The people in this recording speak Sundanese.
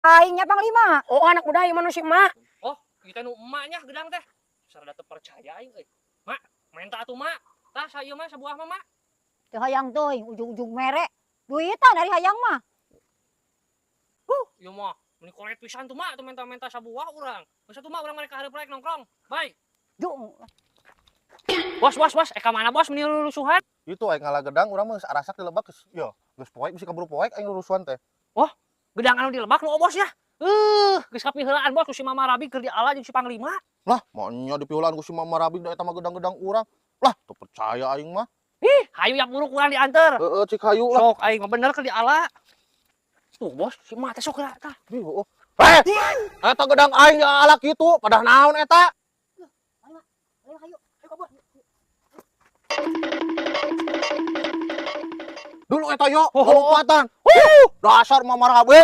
Aing nya Panglima. Oh, anak muda ieu mah nu si emak. Oh, kita nu emaknya gedang teh. Sarada teu percaya aing euy. Mak, menta atuh mak. Tah saya mah sabuah mah mak. Teu hayang teuing ujung-ujung mere. Duitan ari hayang mah. Ieu mah meni koret pisan tuh mak, tuh menta-menta sabuah urang. Geus atuh mak urang mereka hareup rek nongkrong. Bye. Jung. Bos, bos, bos, ka mana bos meni rusuhan? Itu aing ngala gedang urang mah geus arasak di lebak geus yo, geus poek bisi kaburu poek aing rusuhan teh. Gedang anu di lebak nu bos ya. Geus kapiheulaan bos ku si Mama Rabi keur diala jeung si Panglima. Lah, maunya dipiheulaan ku si Mama Rabi da eta mah gedang-gedang urang. Lah, teu percaya aing mah. Ih, hayu yak buruk urang dianter. Heeh, cik hayu lah. Sok aing mah bener keur diala. Tuh bos, si emak teh sok geura tah. Ih, heueuh. Eh, eta gedang aing ala kitu, padah naon eta? Ayo hayu. Ayo kabur. Dulu eta yo, Oh, lompatan. Huh, dasar Mama Rabi.